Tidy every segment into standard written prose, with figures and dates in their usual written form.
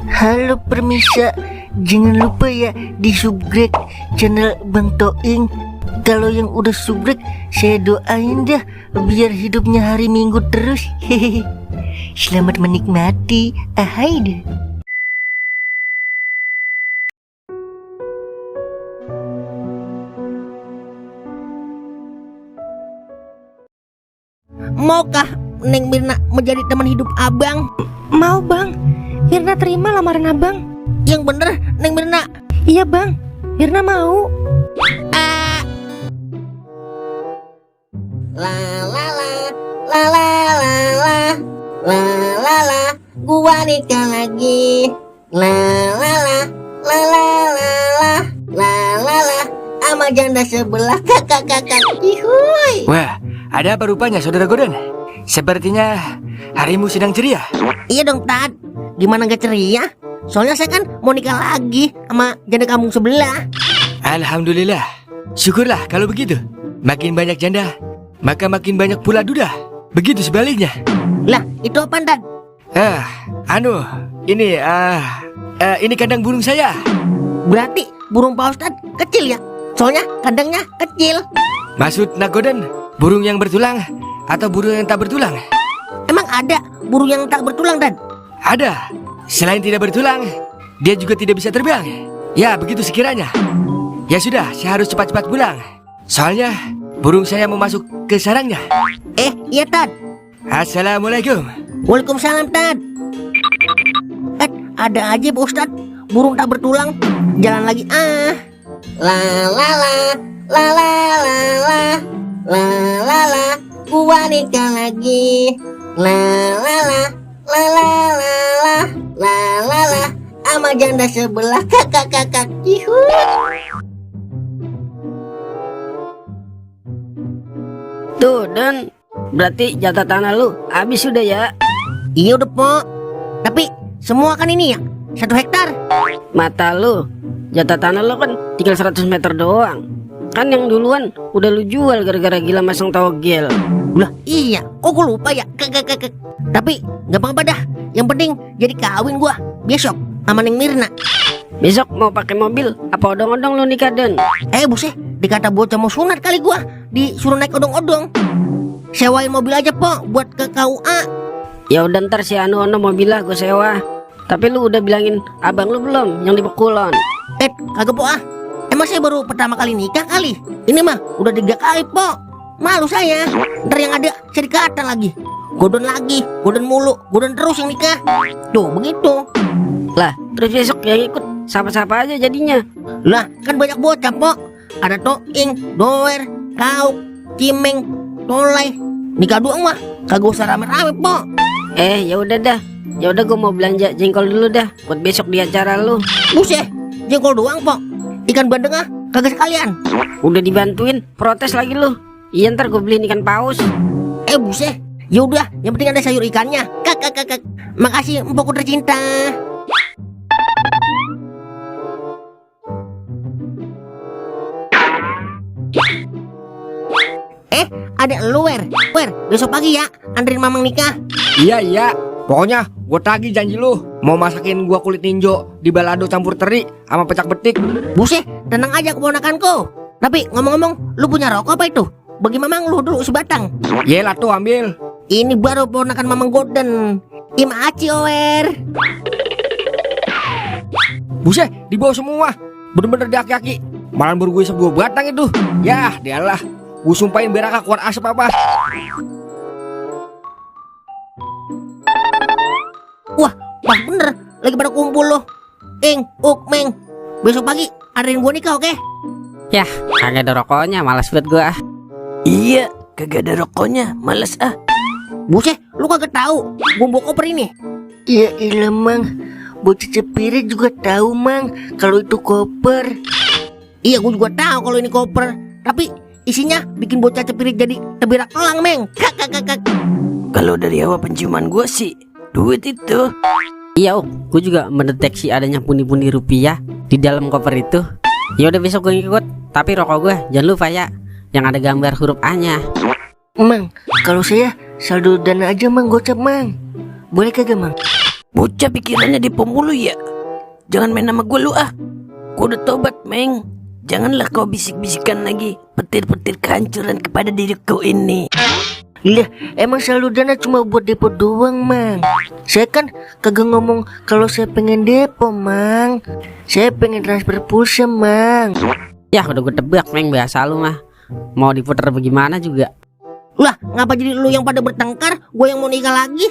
Halo permisa, jangan lupa ya di subscribe channel Bang Toing. Kalau yang udah subscribe, saya doain dah biar hidupnya hari Minggu terus. Hehehe. Selamat menikmati. Ahai deh. Maukah Neng Mirna menjadi teman hidup abang? Mau bang, Mirna terima lamaran abang. Yang bener Neng Mirna. Iya bang, Mirna mau. La la la la la la la la la la, gua nikah lagi. La la la la la la la la la la, sama janda sebelah kakak. Ihuy. Wah, ada apa rupanya saudara Godon? Sepertinya harimu sedang ceria. Iya dong Tad, gimana gak ceria? Soalnya saya kan mau nikah lagi sama janda kampung sebelah. Alhamdulillah, syukurlah kalau begitu. Makin banyak janda, maka makin banyak pula duda. Begitu sebaliknya. Lah itu apa Tad? Ini kandang burung saya. Berarti burung Pak Ustadz kecil ya? Soalnya kandangnya kecil. Maksud Nagodon, burung yang bertulang atau burung yang tak bertulang? Emang ada burung yang tak bertulang Tad? Ada. Selain tidak bertulang, dia juga tidak bisa terbang. Ya, begitu sekiranya. Ya sudah, saya harus cepat-cepat pulang. Soalnya burung saya mau masuk ke sarangnya. Iya Tad. Assalamualaikum. Waalaikumsalam Tad. Ada aja Pak Ustadz, burung tak bertulang. Jalan lagi La la la la la la la la la la, gua nikah lagi. La la la la la la la la la la, sama janda sebelah kakak. Tuh Dan, berarti jatah tanah lu habis sudah ya? Iya udah Pok, tapi semua kan ini ya 1 hektar. Mata lu, jatah tanah lu kan tinggal 100 meter doang. Kan yang duluan udah lu jual gara-gara gila masang togel. Lah iya, kok gue lupa ya. Tapi gak apa-apa dah, yang penting jadi kawin gua besok sama Neng Mirna. Besok mau pakai mobil apa odong-odong lu nikah Dan? Buset, dikata bocah mau sunat kali gua, disuruh naik odong-odong. Sewain mobil aja Pok buat ke KUA. Ya udah ntar si Anu mobil lah gue sewa. Tapi lu udah bilangin abang lu belum yang di Bekulon? Kagak Pok Emang saya baru pertama kali nikah kali? Ini mah udah 3 kali Pok. Malu saya. Ntar yang ada saya dikata lagi Godon mulu, Godon terus yang nikah. Tuh begitu. Lah terus besok yang ikut siapa-siapa aja jadinya? Lah kan banyak bocah Pok. Ada Toing, Doer, Kauk, Cimeng, Tolai. Nikah doang mah kagak usah rame-rame Pok. Ya udah dah. Ya udah gue mau belanja jengkol dulu dah buat besok di acara lu. Buset, jengkol doang Pok. Ikan bandeng kagak sekalian. Udah dibantuin, protes lagi lu. Iya ntar gue beliin ikan paus. Buset. Ya udah, yang penting ada sayur ikannya. Kak. Makasih empokku tercinta. Ada lu Wer, besok pagi ya anterin Mamang nikah. Iya. Pokoknya gue tagih janji lu mau masakin gua kulit ninjo di balado campur teri sama pecak betik. Buset, tenang aja keponakanku. Tapi ngomong-ngomong, lu punya rokok apa itu? Bagi Mamang lu dulu sebatang. Yelah tuh ambil. Ini baru ponakan Mamang Golden. Ima aci Wer. Buset, dibawa semua. Bener-bener diaki-aki. Malah baru gue isep 2 batang itu. Yah, dialah. Gue sumpahin biar keluar asap apa. Wah, pas bener. Lagi pada kumpul loh. Meng. Besok pagi adain gua nikah, oke? Yah, kagak ada rokoknya, malas buat gua. Iya, kagak ada rokoknya, males Buset, lu kagak tahu bumbu koper ini? Ya ilah Mang, bocah Cepirit juga tahu Mang kalau itu koper. Iya, gua juga tahu kalau ini koper. Tapi isinya bikin bocah Cepirit jadi tebirak elang, Meng. Kak. Kalau dari awal penciuman gue sih duit itu. Iya, gue juga mendeteksi adanya pundi-pundi rupiah di dalam koper itu. Ya udah besok gue ngikut, tapi rokok gue jangan lupa ya, yang ada gambar huruf A-nya. Mang, kalau saya saldo dana aja Mang, gocap Mang. Boleh kagak Mang? Bocah pikirannya di pemulu ya. Jangan main nama gue lu ah. Gue udah tobat, Meng. Janganlah kau bisik-bisikan lagi petir-petir kehancuran kepada diriku ini. Lah, emang selalu dana cuma buat depo doang, Mang. Saya kan kagak ngomong kalau saya pengen depo, Mang. Saya pengen transfer pulsa, Mang. Ya udah gue tebak, Meng, biasa lu mah. Mau diputar bagaimana juga. Lah, ngapa jadi lu yang pada bertengkar, gue yang mau nikah lagi?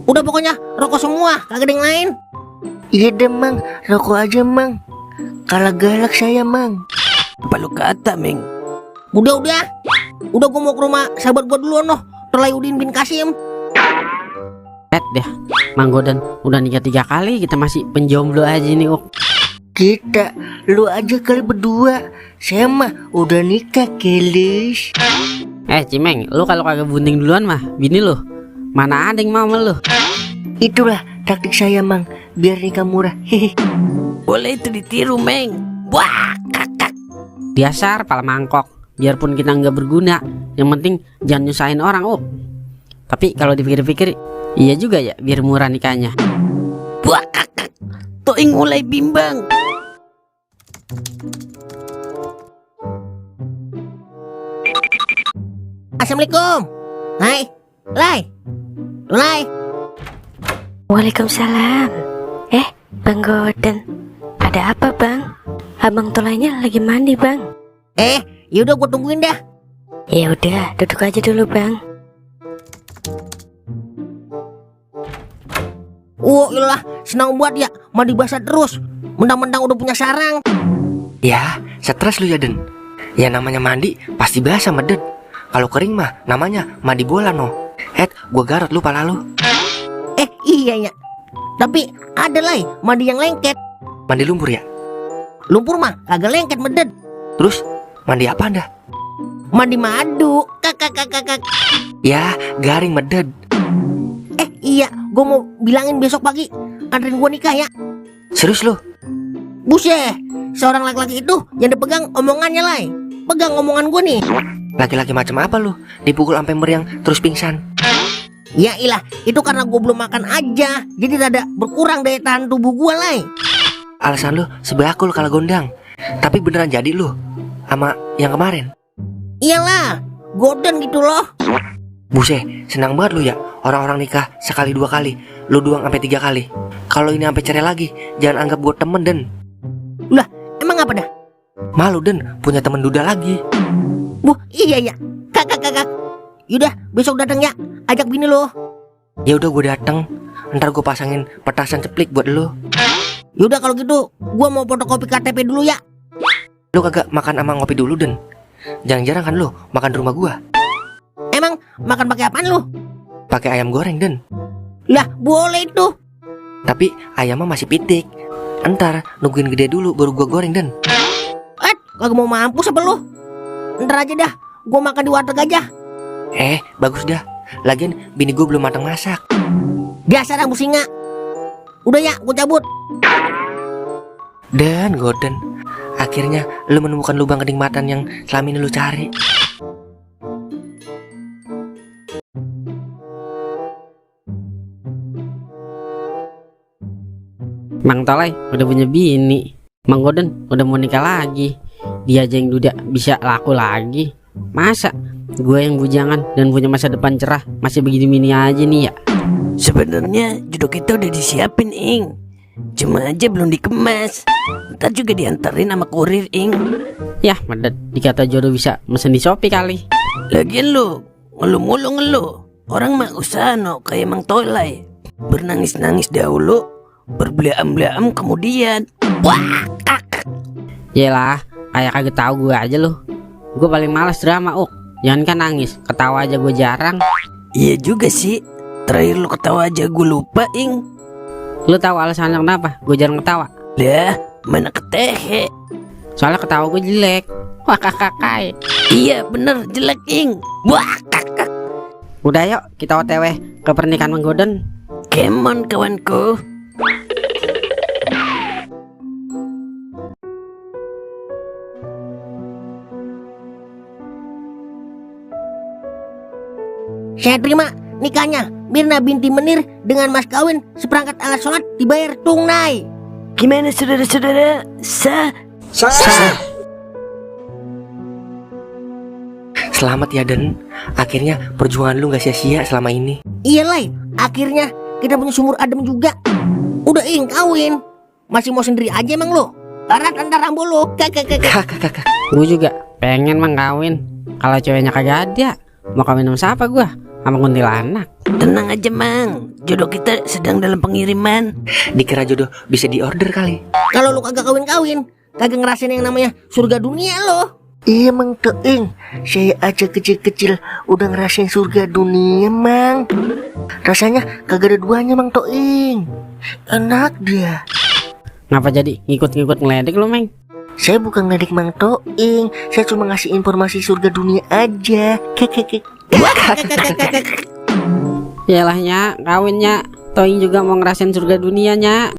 Udah pokoknya rokok semua, kagak ada yang lain. Iya deh, Mang. Rokok aja, Mang. Kalah galak saya, Mang. Apa lu kata, Meng? Udah gue mau ke rumah sahabat gue dulu noh, Tolaudin bin Kasim. Deh, Mang Goden udah nikah 3 kali, kita masih penjomblo aja nih, Kita, lu aja kali berdua. Saya mah udah nikah, Kelis. Cimeng, lu kalau kagak bunting duluan mah bini lu mana ada yang mau sama lu. Itulah taktik saya, Mang, biar nikah murah. Hehe. Boleh itu ditiru, Meng. Wah, kakak. Dasar pala mangkok. Biarpun kita nggak berguna, yang penting jangan nyusahin orang, Tapi kalau dipikir-pikir, iya juga ya, biar murah nikahnya. Wah, kakak. Toing mulai bimbang. Assalamualaikum. Lai. Waalaikumsalam. Bang Goden, ada apa bang? Abang Tolainya lagi mandi bang. Yaudah gue tungguin dah. Ya udah, duduk aja dulu bang. Iyalah, senang banget ya mandi basah terus. Mentang-mentang udah punya sarang. Ya, stres lu ya, Den. Ya namanya mandi pasti basah, Medet. Kalau kering mah namanya mandi bola, no. Gua garot lu pala lu. Iya ya. Tapi ada Lai, mandi yang lengket. Mandi lumpur ya? Lumpur mah kagak lengket, Medet. Terus mandi apa Anda? Mandi madu. Kakak. Ya, garing, Medet. Iya, gue mau bilangin besok pagi anterin gue nikah ya. Serius lu? Buset, seorang laki-laki itu yang dipegang omongannya, Lai. Pegang omongan gue nih. Laki-laki macam apa lu? Dipukul sampai meriang terus pingsan. Ya ilah, itu karena gue belum makan aja. Jadi rada berkurang daya tahan tubuh gue, Lai. Alasan lu sebakul kalau gondang. Tapi beneran jadi lu sama yang kemarin? Iyalah, Goden gitu loh. Buset, senang banget lu ya. Orang-orang nikah sekali 2 kali, lu doang sampai 3 kali. Kalau ini sampai cerai lagi, jangan anggap gue temen, Den. Lah, emang apa dah? Malu, Den, punya temen duda lagi. Iya ya. Kakak. Yaudah, besok datang ya. Ajak bini lo. Ya udah, gue datang. Ntar gue pasangin petasan ceplik buat lu. Yaudah kalau gitu, gue mau fotokopi KTP dulu ya. Lu kagak makan sama ngopi dulu, Den? Jarang-jarang kan lu makan di rumah gua. Emang makan pakai apaan lu? Pakai ayam goreng, Den. Lah, boleh itu. Tapi ayamnya masih pitik. Entar nungguin gede dulu baru gua goreng, Den. Kagak mau mampus apa lu? Ntar aja dah, gue makan di warteg aja. Bagus dah. Lagian bini gua belum matang masak. Biasa dah singa. Udah ya, gue cabut. Dan Gordon, akhirnya lu menemukan lubang kenikmatan yang selama ini lu cari. Mang Tolai udah punya bini, Mang Goden udah mau nikah lagi. Dia aja yang duda bisa laku lagi. Masa gue yang bujangan dan punya masa depan cerah masih begini-begini aja nih ya? Sebenarnya jodoh kita udah disiapin, Ing. Cuma aja belum dikemas. Ntar juga diantarin sama kurir, Ing. Yah, Medet, dikata jodoh bisa mesen di Shopee kali. Lagian lu ngeluh mulu ngeluh. Orang mah usaha no kayak Mang Tolai. Bernangis-nangis dahulu, berbelaam-belaam kemudian. Wah, kakak. Yelah, kayak kagak tahu gue aja lu. Gue paling malas drama, Jangan kan nangis, ketawa aja gue jarang. Iya juga sih. Terakhir lu ketawa aja gue lupa, Ing. Lu tahu alasannya kenapa gue jarang ketawa? Lah, mana ketehe. Soalnya ketawa gue jelek. Wah, kakak. Iya bener, jelek, Ing. Wah, kakak. Udah yuk, kita OTW ke pernikahan Mang Goden. Come on, kawanku. Saya terima nikahnya Mirna binti Menir dengan mas kawin seperangkat alat sholat dibayar tunai. Gimana saudara-saudara? Sah. Selamat ya Den. Akhirnya perjuangan lu gak sia-sia selama ini. Iya Lai, akhirnya kita punya sumur adem juga. Udah kawin. Masih mau sendiri aja emang lo? Tarat antar rambu lo. Kakak. Gue juga pengen mang kawin. Kalau ceweknya kagak ada, mau kawin sama siapa gua? Sama kuntilanak. Tenang aja Mang, jodoh kita sedang dalam pengiriman. Dikira jodoh bisa diorder kali. Kalau lu kagak kawin, kagak ngerasain yang namanya surga dunia lo. Iya Mang Toing, saya aja kecil-kecil udah ngerasain surga dunia Mang. Rasanya kagak ada duanya Mang Toing. Enak dia. Ngapa jadi ngikut-ngikut ngeledek lu, Meng? Saya bukan ngedik Mang Toing, saya cuma ngasih informasi surga dunia aja. Kekekek. Yalah nya, kawin nya. Toing juga mau ngerasain surga dunia nya.